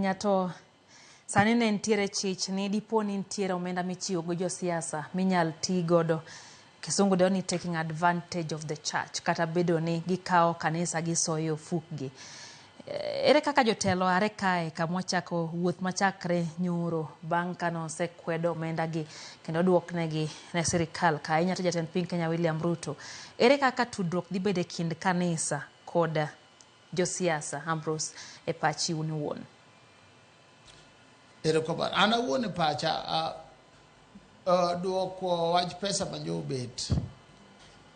Ahinya to sani ne nitiere chich ni dipo ni nitiere omenda michiwo go josiasa minyal ti godo, kisungu deo ni taking advantage of the church, kata bedo ni gikawo kanisa gisoyo e ofukgi. Ere kaka jotelo are kae kama wachako wuoth machakre nyoro bang' kane osekwed omenda gi kendo oduoknegi ne sirikal ka ahinya to jatend piny Kenya William Ruto. Ere kaka tudruok dhi bedo e kind kanisa kod josiasa, Ambrose, e pachi un iwuon? Erokamano. An awuon e pacha, duoko wach pesa ma njobet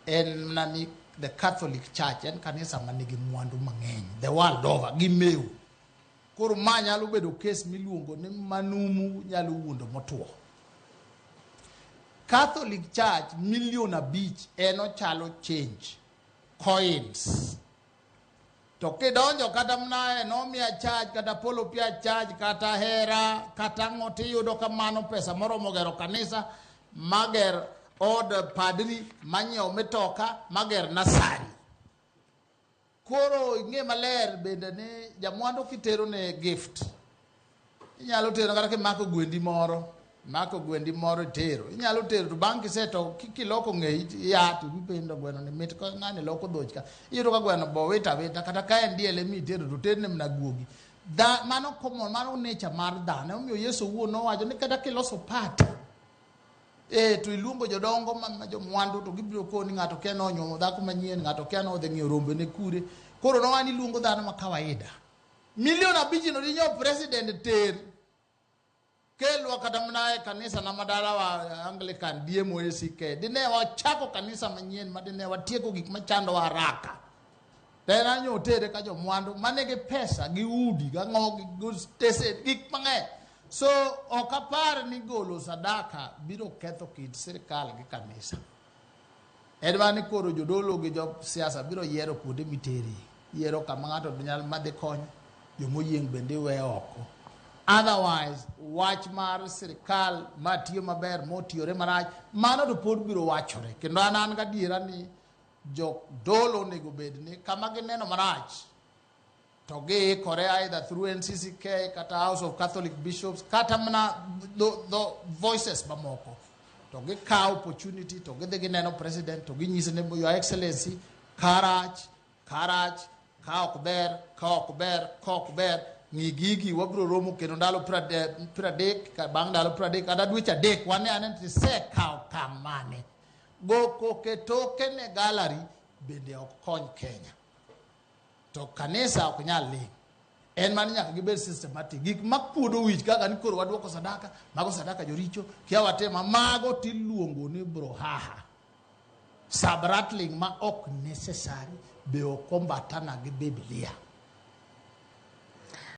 en mana ni the Catholic Church en kanisa manigi mwandu mang'eny the world over gimew. Koro ma nyalo bedo kes miluongo ni manumu nyalo wuondo motwo. Catholic Church milion 5 en ochalo change coins. To kidonjo kata mana e Nomia Church kata Polo Pia Church kata Hera kata ang'o, tiyudo ka mano pesa moromo gero kanisa, mager od padri, manyiew mitoka, mager nasari. Koro ing'e maler bende ni jamwandu kitero ne gift, inyalo tero kata kimako gwendi moro, imako gwendi moro itero, inyalo tero to bang' kiseto kiloko ng'eyi ya to ipenjo gweno ni mit ka ng'ani loko dhoch ka, iyudo ka gweno bo wito awita kata ka en diel ema itero to terne mana guogi. Da, mano common, mano nature mar dhano. Emomiyo Yesu owuon nowacho ni kata kiloso party to iluongo jodongo ma jomwandu to gibiro koni ng'ato kia nonyuomo dhako manyien, ng'ato kia nodhi ng'iewo rombe ne kure. Koro nowacho ni iluongo dhano ma kawaida. Milion 5 no dinyo president ter kelwa kata mana e kanisa na madalawa Anglican DMOACK, dine wachako kanisa manyien ma dine watieko gik machandowa haraka. To en anyo otere ka jomwandu manigi pesa gi udi gang'o gi stesen gik mang'eny. So ok apar ni golo sadaka biro ketho kind sirikal gi kanisa. En mana ni koro jodolo gi jo siasa biro yiero kuonde miterie. Yiero kama ng'ato nyal madhi konyo, jomoyieng' bende iweyo oko. Otherwise, wach mar sirikal matiyo maber motiyore marach, mano to pod biro wachore. Kendo an gadiera ni jodolo onego bed ni kama gineno marach to giikore either through NCCK kata House of Catholic Bishops kata mana the voices mamoko to gikawo opportunity to gidhi gineno president to ginyise ni, "Your Excellency, karach karach ka ok ber, ka ok ber, ka ok ber, ng'i gigi." Wabiro romo kendo ndalo 30, bang' ndalo 30 kata dweche 3, wane ane ni tisekawo okang' mane. Go koke toke ne gallery bende ok kony Kenya to kanisa ok nyal ling'. En mana nyaka gibed systematic. Gik makuodo wich kaka ni koro waduoko sadaka, mago sadaka joricho kia watema, mago tiluongo ni brouhaha, sabrattling ma ok necessary be ok ombatana gi Biblia.